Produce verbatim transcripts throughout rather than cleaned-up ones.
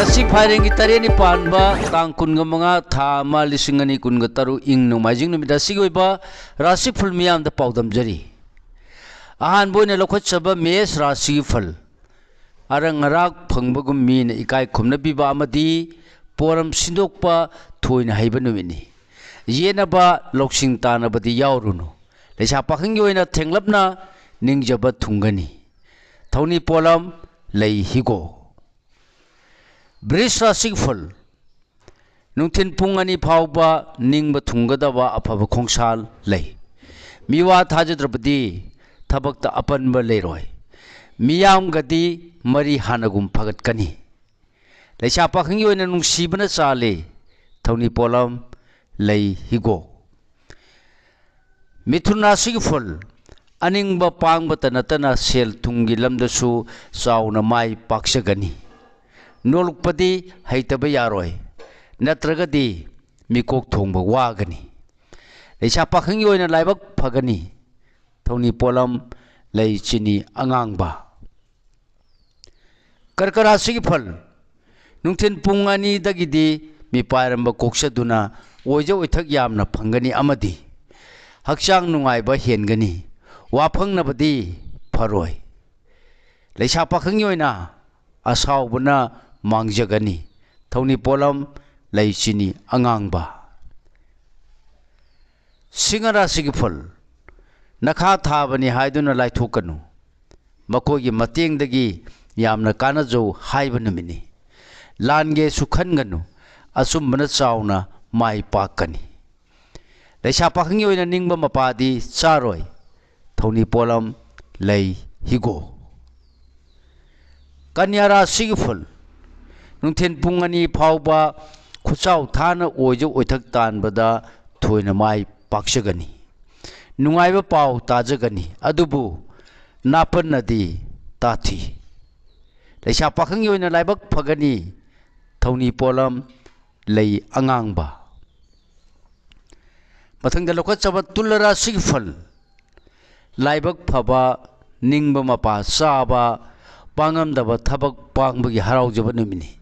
ꯉꯁꯤ ꯐꯥꯏꯔꯦꯟꯒꯤ ꯇꯔꯦꯠꯅꯤ ꯄꯥꯟꯕ ꯇꯥꯡ ꯀꯨꯟꯒ ꯃꯉꯥ, ꯊꯥ ꯑꯃ, ꯂꯤꯁꯤꯡ ꯑꯅꯤ ꯀꯨꯟꯒ ꯇꯔꯨꯛ, ꯏꯪ ꯅꯣꯡꯃꯥꯏꯖꯤꯡ ꯅꯨꯃꯤꯠ ꯑꯁꯤꯒꯤ ꯑꯣꯏꯕ ꯔꯥꯁꯤꯐꯜ ꯃꯤꯌꯥꯝꯗ ꯄꯥꯎꯗꯝꯖꯔꯤ꯫ ꯑꯍꯥꯟꯕ ꯑꯣꯏꯅ ꯂꯧꯈꯠꯆꯕ ꯃꯦꯁ ꯔꯥꯁꯤꯒꯤ ꯐꯜ꯫ ꯑꯔꯪ ꯑꯔꯥꯛ ꯐꯪꯕꯒꯨꯝ ꯃꯤꯅ ꯏꯀꯥꯏ ꯈꯨꯝꯅꯕꯤꯕ ꯑꯃꯗꯤ ꯄꯣꯔꯝ ꯁꯤꯟꯗꯣꯛꯄ ꯊꯣꯏꯅ ꯍꯩꯕ ꯅꯨꯃꯤꯠꯅꯤ꯫ ꯌꯦꯠꯅꯕ ꯂꯧꯁꯤꯡ ꯇꯥꯟꯅꯕꯗꯤ ꯌꯥꯎꯔꯨꯅꯨ꯫ ꯂꯩꯁꯥ ꯄꯥꯈꯪꯒꯤ ꯑꯣꯏꯅ ꯊꯦꯡꯂꯞꯅ ꯅꯤꯡꯖꯕ ꯊꯨꯡꯒꯅꯤ꯫ ꯊꯧꯅꯤ ꯄꯣꯠꯂꯝ ꯂꯩ ꯍꯤꯒꯣꯛ꯫ ꯕ꯭ꯔꯤꯖ ꯔꯥꯁꯤꯒꯤ ꯐꯜ꯫ ꯅꯨꯡꯊꯤꯜ ꯄꯨꯡ ꯑꯅꯤ ꯐꯥꯎꯕ ꯅꯤꯡꯕ ꯊꯨꯡꯒꯗꯕ ꯑꯐꯕ ꯈꯣꯡꯁꯥꯜ ꯂꯩ꯫ ꯃꯤꯋꯥ ꯊꯥꯖꯗ꯭ꯔꯕꯗꯤ ꯊꯕꯛꯇ ꯑꯄꯟꯕ ꯂꯩꯔꯣꯏ꯫ ꯃꯤꯌꯥꯝꯒꯗꯤ ꯃꯔꯤ ꯍꯥꯟꯅꯒꯨꯝ ꯐꯒꯠꯀꯅꯤ꯫ ꯂꯩꯁꯥ ꯄꯥꯈꯪꯒꯤ ꯑꯣꯏꯅ ꯅꯨꯡꯁꯤꯕꯅ ꯆꯥꯜꯂꯤ꯫ ꯊꯧꯅꯤ ꯄꯣꯠꯂꯝ ꯂꯩ ꯍꯤꯒꯣꯛ꯫ ꯃꯤꯊꯨꯟ ꯔꯥꯁꯤꯒꯤ ꯐꯜ꯫ ꯑꯅꯤꯡꯕ ꯄꯥꯡꯕꯇ ꯅꯠꯇꯅ ꯁꯦꯜ ꯊꯨꯝꯒꯤ ꯂꯝꯗꯁꯨ ꯆꯥꯎꯅ ꯃꯥꯏ ꯄꯥꯛꯆꯒꯅꯤ꯫ ꯅꯣꯂꯨꯛꯄꯗꯤ ꯍꯩꯇꯕ ꯌꯥꯔꯣꯏ, ꯅꯠꯇ꯭ꯔꯒꯗꯤ ꯃꯤꯀꯣꯛ ꯊꯣꯡꯕ ꯋꯥꯒꯅꯤ꯫ ꯂꯩꯁꯥ ꯄꯥꯈꯪꯒꯤ ꯑꯣꯏꯅ ꯂꯥꯏꯕꯛ ꯐꯒꯅꯤ꯫ ꯊꯧꯅꯤ ꯄꯣꯠꯂꯝ ꯂꯩ ꯆꯤꯅꯤ ꯑꯉꯥꯡꯕ꯫ ꯀꯔꯀ ꯔꯥꯁꯤꯒꯤ ꯐꯜ꯫ ꯅꯨꯡꯊꯤꯜ ꯄꯨꯡ ꯑꯅꯤꯗꯒꯤꯗꯤ ꯃꯤꯄꯥꯏꯔꯝꯕ ꯀꯣꯛꯆꯗꯨꯅ ꯑꯣꯏꯖ ꯑꯣꯏꯊꯛ ꯌꯥꯝꯅ ꯐꯪꯒꯅꯤ ꯑꯃꯗꯤ ꯍꯛꯆꯥꯡ ꯅꯨꯡꯉꯥꯏꯕ ꯍꯦꯟꯒꯅꯤ꯫ ꯋꯥꯐꯪꯅꯕꯗꯤ ꯐꯔꯣꯏ꯫ ꯂꯩꯁꯥ ꯄꯥꯈꯪꯒꯤ ꯑꯣꯏꯅ ꯑꯁꯥꯎꯕꯅ ꯃꯥꯡꯖꯒꯅꯤ꯫ ꯊꯧꯅꯤ ꯄꯣꯠꯂꯝ ꯂꯩ ꯆꯤꯅꯤ ꯑꯉꯥꯡꯕ꯫ ꯁꯤꯡꯍ ꯔꯥꯁꯤꯒꯤ ꯐꯜ꯫ ꯅꯈꯥ ꯊꯥꯕꯅꯤ ꯍꯥꯏꯗꯨꯅ ꯂꯥꯏꯊꯣꯛꯀꯅꯨ꯫ ꯃꯈꯣꯏꯒꯤ ꯃꯇꯦꯡꯗꯒꯤ ꯌꯥꯝꯅ ꯀꯥꯟꯅꯖꯧ ꯍꯥꯏꯕ ꯅꯨꯃꯤꯠꯅꯤ꯫ ꯂꯥꯟꯒꯦꯁꯨ ꯈꯟꯒꯅꯨ꯫ ꯑꯆꯨꯝꯕꯅ ꯆꯥꯎꯅ ꯃꯥꯏ ꯄꯥꯛꯀꯅꯤ꯫ ꯂꯩꯁꯥ ꯄꯥꯈꯪꯒꯤ ꯑꯣꯏꯅ ꯅꯤꯡꯕ ꯃꯄꯥꯗꯤ ꯆꯥꯔꯣꯏ꯫ ꯊꯧꯅꯤ ꯄꯣꯠꯂꯝ ꯂꯩ ꯍꯤꯒꯣꯛ꯫ ꯀꯟꯌꯥ ꯔꯥꯁꯤꯒꯤ ꯐꯜ꯫ ꯅꯨꯡꯊꯤꯜ ꯄꯨꯡ ꯑꯅꯤ ꯐꯥꯎꯕ ꯈꯨꯠꯆꯥꯎ ꯊꯥꯅ ꯑꯣꯏꯖ ꯑꯣꯏꯊꯛ ꯇꯥꯟꯕꯗ ꯊꯣꯏꯅ ꯃꯥꯏ ꯄꯥꯛꯆꯒꯅꯤ꯫ ꯅꯨꯡꯉꯥꯏꯕ ꯄꯥꯎ ꯇꯥꯖꯒꯅꯤ, ꯑꯗꯨꯕꯨ ꯅꯥꯄꯟꯅꯗꯤ ꯇꯥꯊꯤ꯫ ꯂꯩꯁꯥ ꯄꯥꯈꯪꯒꯤ ꯑꯣꯏꯅ ꯂꯥꯏꯕꯛ ꯐꯒꯅꯤ꯫ ꯊꯧꯅꯤ ꯄꯣꯠꯂꯝ ꯂꯩ ꯑꯉꯥꯡꯕ꯫ ꯃꯊꯪꯗ ꯂꯧꯈꯠꯆꯕ ꯇꯨꯂ ꯔꯥꯁꯤꯒꯤ ꯐꯜ꯫ ꯂꯥꯏꯕꯛ ꯐꯕ, ꯅꯤꯡꯕ ꯃꯄꯥ ꯆꯥꯕ, ꯄꯥꯡꯉꯝꯗꯕ ꯊꯕꯛ ꯄꯥꯡꯕꯒꯤ ꯍꯔꯥꯎꯖꯕ ꯅꯨꯃꯤꯠꯅꯤ꯫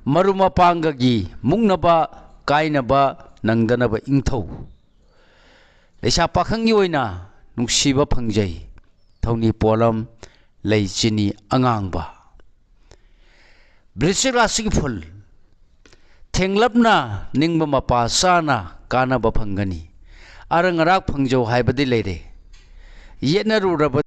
ꯃꯔꯨꯞ ꯃꯄꯥꯡꯒꯒꯤ ꯃꯨꯛꯅꯕ ꯀꯥꯏꯅꯕ ꯅꯪꯗꯅꯕ ꯏꯪꯊꯧ꯫ ꯂꯩꯁꯥ ꯄꯥꯈꯪꯒꯤ ꯑꯣꯏꯅ ꯅꯨꯡꯁꯤꯕ ꯐꯪꯖꯩ꯫ ꯊꯧꯅꯤ ꯄꯣꯂꯝ ꯂꯩ ꯆꯤꯅꯤ ꯑꯉꯥꯡꯕ꯫ ꯕ꯭ꯔꯤꯁꯤꯛ ꯔꯥꯁꯤꯒꯤ ꯐꯨꯜ꯫ ꯊꯦꯡꯂꯞꯅ ꯅꯤꯡꯕ ꯃꯄꯥ ꯆꯥꯅ ꯀꯥꯟꯅꯕ ꯐꯪꯒꯅꯤ꯫ ꯑꯔꯪ ꯑꯔꯥꯛ ꯐꯪꯖꯧ ꯍꯥꯏꯕꯗꯤ ꯂꯩꯔꯦ꯫ ꯌꯦꯠꯅꯔꯨꯔꯕ